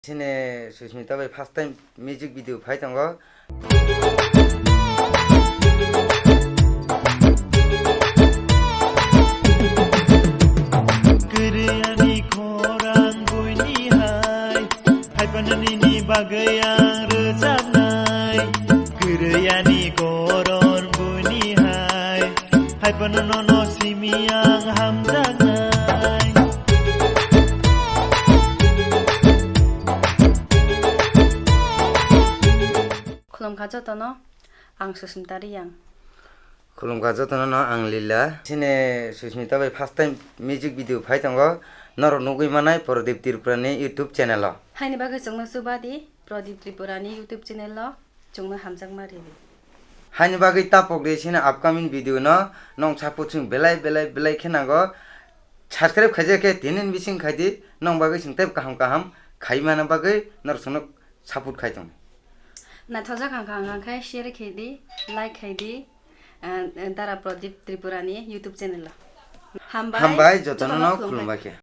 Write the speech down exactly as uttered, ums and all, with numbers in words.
Chini Susmita bai first time music video phai tongo. Kwrwiyani khorang buini hai, hai phano nini bagwi ang rwchapnai. Kwrwiyani koron buini hai, hai phano nono simi ang hamjaknai. Khulumkha jotono, ang Susmita Reang. Khulumkha jotono no, ang Lila. Chini Susmita bai first time music video phai tongo. Norok nugwi manai Pradip Tripura ni YouTube channel o. Haini bagwi chwngno chuba di Pradip Tripura ni YouTube channel o, chwngno hamjakma ridi. Haini bagwi tapok di, chini upcoming video no nong support chwng belai belai belai khe nango. Subscribe khaijak khe tinin bising khai di, nong bagwi chwng tei kaham kaham khai mana bagwi norok chwngno support khai tong. Naithokjak hang kha, hang khe share khai di, like khai di, eh, Dara Pradip Tripura ni YouTube channel o. Hambai, hambai, jotono jotono no khulumbai. Khulumbai khe.